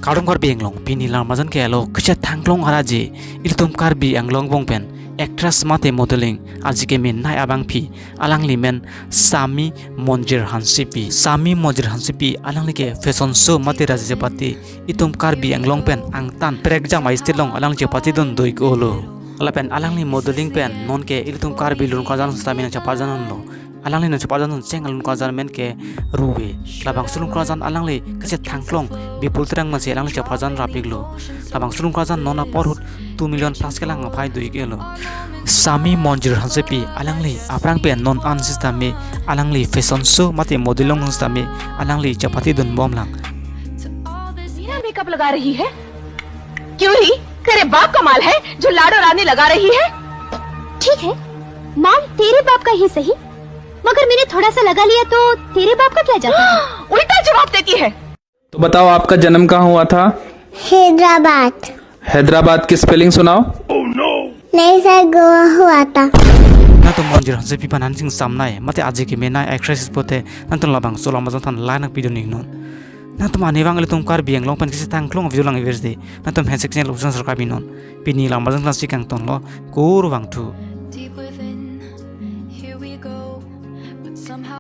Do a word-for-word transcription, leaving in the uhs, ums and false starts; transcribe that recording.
Kardom Karbi Anglong, pini lamarjan ke alo kachethangklong araje, ilitum Karbi Anglong angbong pen actress mate modeling, aji kemenei abangpi, alangli men Sami Monjir Hansepi. Sami Monjir Hansepi alangli ke fashion show mate raji chepate, itum Karbi Anglong pen angtan prekjam a-stage along alangli chepatedun do-iklo. Lapen alangli modeling pen non ke ilitum Karbi lun karjan sitame nangcheparjan dunlo. Alangli nangcheparjan dun cheng alun karjan men ke Ruve. Labangso lun karjan alangli kachethangklong Bipul Terang masi alangli cheparjan rapiklo. Labangso lun karjan non apor ahut two million plus kelang aphai do-iklo. Sami Monjir Hansepi alangli aphrang pen non an sitame alangli fashion show mate modeling sitame alangli chepatedun bomlang. मेरा मेकअप लगा रही है? क्यों री? तेरे बाप का माल है जो लाडो रानी लगा रही है? ठीक है, माल तेरे बाप का ही सही, मगर मैंने थोड़ा सा लगा लिया तो तेरे बाप का क्या जाता है? उल्टा जवाब देती है। तो बताओ, आपका जन्म कहाँ हुआ था? हैदराबाद। हैदराबाद की स्पेलिंग सुनाओ। नहीं सर, गोवा हुआ था। Nangtum Monjir Hansepi aphan aning samnai mate aji kemenei actress pulote nangtum labangso lamarjan aphan like nangpidun-iknon. Nangtum arnivang ilitum Karbi Anglong pen kachethangklong video lang-iver si nangtum handshake channel option subscribe-iknon. Pini lamarjan klangsi kangtonlo, kurvangthu.